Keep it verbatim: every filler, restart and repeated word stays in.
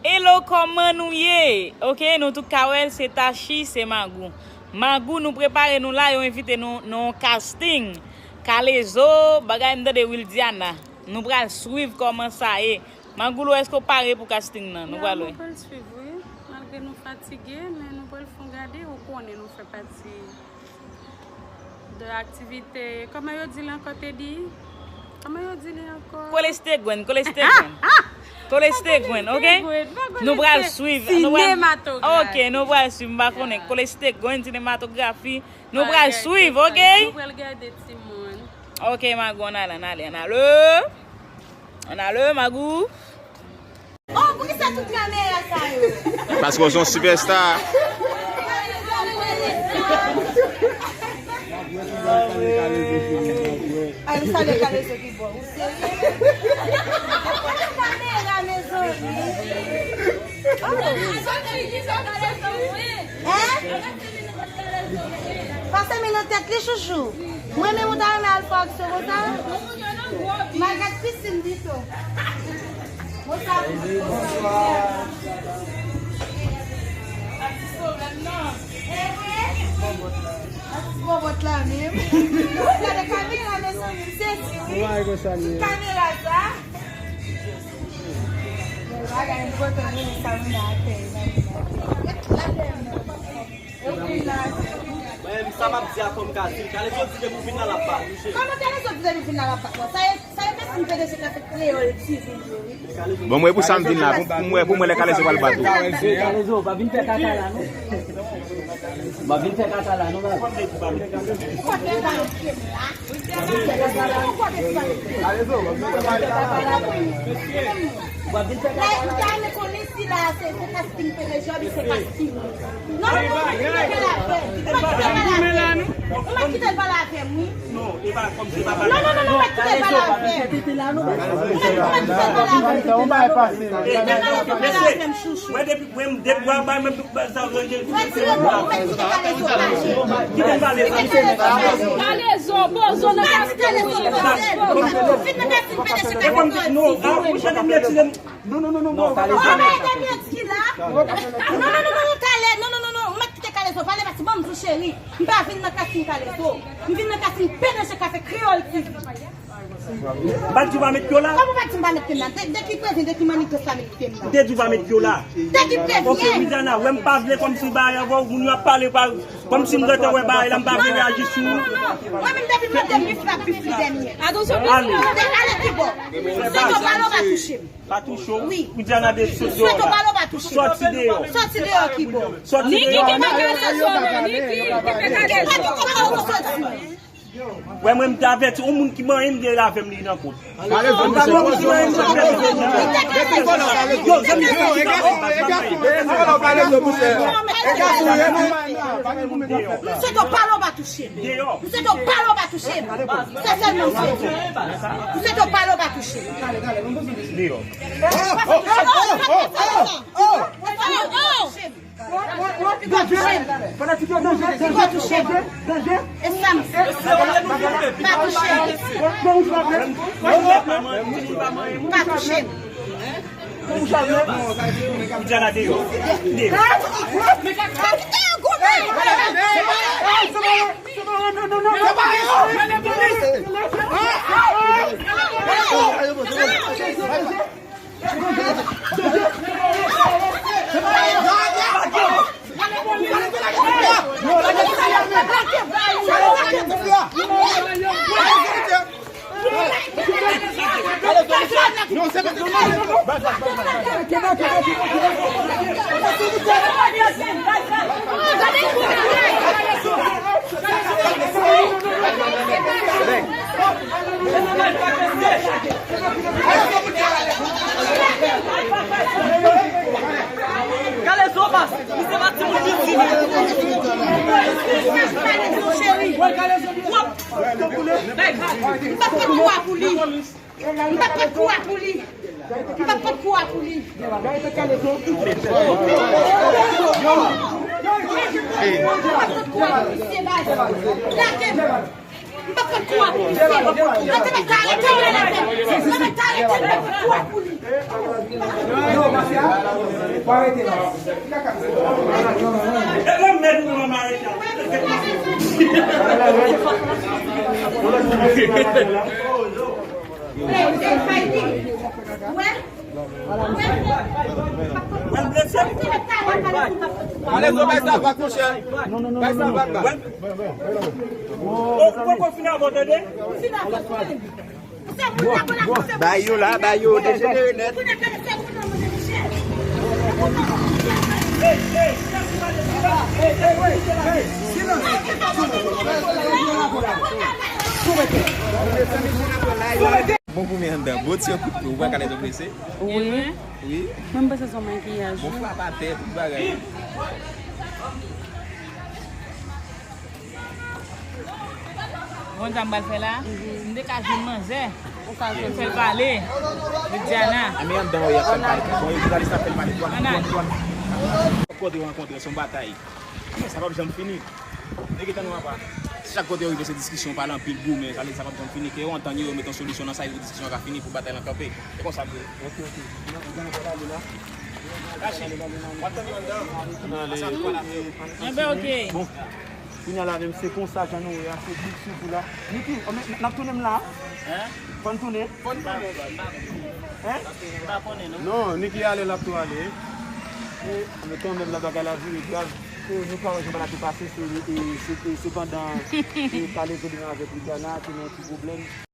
Hello, kòman nou ye? Ok, nou tout ka wè l, se Tachi, se Magou. Magou, nou prepare nou la, yo envite nou nan yon casting. Kalezo, bagay m tande Wildiana. Nou pral swiv kòman sa ye. Magou, èske w pare pou casting nan? Nou pral wè. Ya, nou pral swiv, wi. Malgre nou fatige, men nou pral fè yon gade, ou konnen nou fè pati de aktivite, kòman yo di li ankò, Teddy? Kòman yo di li ankò? Kolestegwen, kolestegwen. Kolestegwen, ok? Kolestegwen, nou pral swiv. Sinematografi. Ok, nou pral swiv, m pa konnen. Kolestegwen, sinematografi. Nou pral swiv, ok? Nou pral gade timoun. Ok, Magou, ann ale, ann ale, ann ale. Ann ale, Magou. Oh, poukisa tout kamera sa yo? Paske w se yon sipèsta. Ay, ou salye Kalezo ki bò. Ou serye? Kamera, mezanmi. Oh. Hein? Pase mi nan tèt li, chouchou. Mwen menm ou ta renmen al fè aksyon konsa? M al gad pisin pito. Bonswa. Bonswa. Atis bòbòt la menm. Gade kamera, mezanmi, m sezi, wi. Kamera sa. Bagay m kontan, wi, sa m nan atè. Mwen, sa m ap di a, fò m ka di l. Kalezo di depi w vin la, l ap bat ou, cheri. Kòman Kalezo di depi w vin la, l ap bat ou? Sa e, sa e mèsi m P D G k ap fè Kreyòl T V yo, wi. Bon, mwen, pou sa m vin la, pou, pou mwen, pou mwen, lè Kalezo pral bat ou. Kalezo, pa vin fè kaka la, non. Pa vin fè kaka la, non, baz. Kalezo, pa vin fè kaka la. Ou ta renmen konnen si la se, se casting P D G oubyen se casting. Non, non, non, ou pa kite l pale avè m. Ou pa kite l pale avè m, wi. Non, non, non, non, ou pa kite l pale avè m. Ou pa kite l pale avè m. Ou pa kite l pale avè m, chouchou. Mwen depi, mwen depi mwen ba mwen ba sa mwen gen. Ou pa kite l pale avè m. Kite l pale sa. Kalezo, poze w nan casting. Vin nan casting P D G. E fò m di, non, ah, ou janm retire m. Non, non, non, non, non. Kòman e Daniel ki la? Non, non, non, non, Kale, non, non, non, non. Ou mèt kite Kalezo pale, paske ban m di w, cheri. M pa vin nan casting Kalezo. M vin nan casting P D G k ap fè Kreyòl T V. M pa t di w pa met pye w la? Kòman w pa t di m pa met pye m la? De, de ki prevyen, de ki mannigans pa met pye m la? M te di w pa met pye w la. De ki prevyen? Ok, Widiana, wè m pa vle kòmsi m pa avè w, moun yo ap pale pa, kòmsi m gentan wè bagay la, m pa vle reyaji sou ou. Non, non, non, non. Mwen menm depi m nan dènye, m ap viv li dènye. Ale. Ale kibò? Sweto pale w pa touche m. Pa touche w. Wi. Widiana de sot deyò la. Sweto pale w pa touche m. Sòti deyò. Sòti deyò kibò? Sòti deyò. Niki ki pa ka sòti. Niki ki pa ka sòti. Wè mwen m te avèti, yon moun ki manyen m dèyè l avè m li nan kont. Yon moun ki manyen m nan kont. Yo, zanmi, yo, e gason, e gason, e gason, pale m non, monchè. E gason, e gason. Msye to pale w pa touche m. Deyò. Msye to pale w pa touche m. Se sèlman msye di. Msye to pale w pa touche m. Deyò. Oh, oh, oh, oh, oh, oh, oh. Li pa touche m. Li pa touche m. Li pa touche m. E sa m di. Li pa touche m. Li pa touche m. Widiana deyò. Deyò. Kalezo baz, misye pa timoun piti. Cheri, w ap, w ap, m p ap fè kou a pou li. M p ap fè kou a pou li. M p ap fè kou a pou li. M p ap fè kou a pou misye baz. Lage m. M pa konn kou a pou li fè. Mwen te mèt arete l nan la tèt. Mwen mèt arete l pou kou a pou li. Non, Masia, fò arete la. E lè mèt ou mwen arete. Wè. Ale, zo, bay sa vag, monchè. Bay sa vag la. Ou poko fin avò, tande? Bay yo la, bay yo dejenere nèt. Bon pou men anndan. Bon ti kout pye, ou wè kalè zo blese. Wi. Wi. Mwen m panse se yon makiyaj. Bon, wi, frap atè, tout bagay. Bon, sa m pral fè la, m te ka jwenn manzè. Ou ka jwenn. Fè l pale. Vidiana. A, men anndan, wi, ap fè l pale. Bon, jounalis la fè l pale. Dwàn, dwàn, dwàn. Kote w rankontre, se yon batay. Sa p ap janm fini. Nèg yo tann nou apa. Chak kote yo rive, se diskisyon, pale anpil, goumen, sa vle di sa p ap janm fini. Ke yo antann yo, yo mete yon solisyon nan sa, yo diskisyon ka fini pou batay lan kanpe. Se konsa l ye. Ok, ok. N ap, n ap pale la. Kache. W ap tann yo anndan. Enben, ok. Bon. Kounye a la menm, se konsa jan nou ye a, se big sou kou la. Niki, n ap tounen m la. Hein? Fò n tounen. Fò n tounen. Hein? M pa konnen, non. Non, Niki ale, l ap tou ale. E, men kanmenm, la bagay la vire grav. E, nou pa wè jan bagay la te pase, se, e, se, e, se pandan, e, pale Zolina avèk Lidiana, te nan yon ti pwoblèm.